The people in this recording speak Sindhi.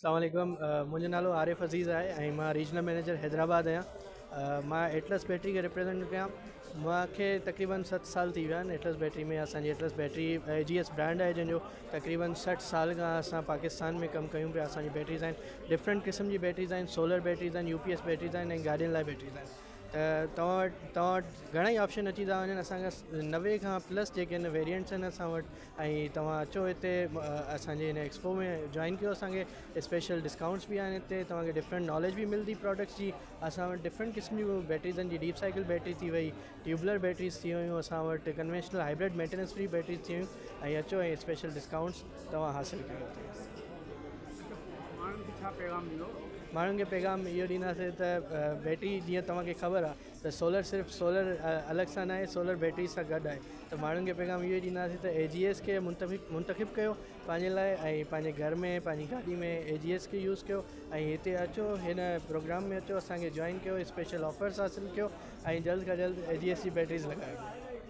اسلام عليڪم منهنجو نالو عارف عزيز آهي ۽ مان ريجنل مئنيجر حيدرآباد آهيان مان ايٽلس بيٽري کي ريپريزنٽ ڪيان مونکي تقريبن ست سال ٿي ويا آهن ايٽلس بيٽري ۾ اسانجي Atlas battery A G S brand آهي جنهن جو تقريبن 60 سال کان اسان پاڪستان ۾ ڪم ڪيون پيا اسانجي بيٽريز آهن ڊفرنٽ قسم جي بيٽريز آهن سولر بيٽريز آهن يو پي ايس بيٽريز آهن ۽ گاڏين لاءِ بيٽريز آهن ته توهان وٽ توهان وٽ گهڻا ئي آپشن اچي ٿا وڃن اسان کان 90 کان پلس جيڪي آهن ويريئنٽس آهن اسان وٽ ۽ توهان اچو هتي اسانجي هن ايڪسپو ۾ جوائن ڪيو اسانکي اسپيشل ڊسڪائونٽس به آهن هتي توهان کي ڊفرنٽ ناليج به ملندي پراڊڪٽس جي اسان وٽ ڊفرنٽ قسم جون بيٽريز آهن جيئن ڊيپ سائيڪل بيٽري ٿي وئي ٽيوبلر بيٽريز ٿي ويون اسان وٽ conventional hybrid maintenance free batteries ٿي ويون ۽ اچو ۽ اسپيشل ڊسڪائونٽس توهان حاصل ڪيو هتي. ماڻهن کي ڇا پيغام ڏيندو؟ ماڻهن کي پيغام اهو ڏينداسين ته بيٽري جيئن توهان کي خبر آهي ته سولر صرف سولر الڳ سان ناهي سولر بيٽري سان گڏ آهي ته ماڻهن کي پيغام اهو ئي ڏينداسين ته اي جي ايس کي منتخب ڪيو پنهنجي لاءِ ۽ پنهنجي گهر ۾ پنهنجي گاڏي ۾ اي جي ايس کي يوز ڪيو ۽ هتي اچو هن پروگرام ۾ اچو اسان کي جوائن ڪيو اسپيشل آفرس حاصل ڪيو ۽ جلد کان جلد اي جي ايس جي بيٽريز لڳايو.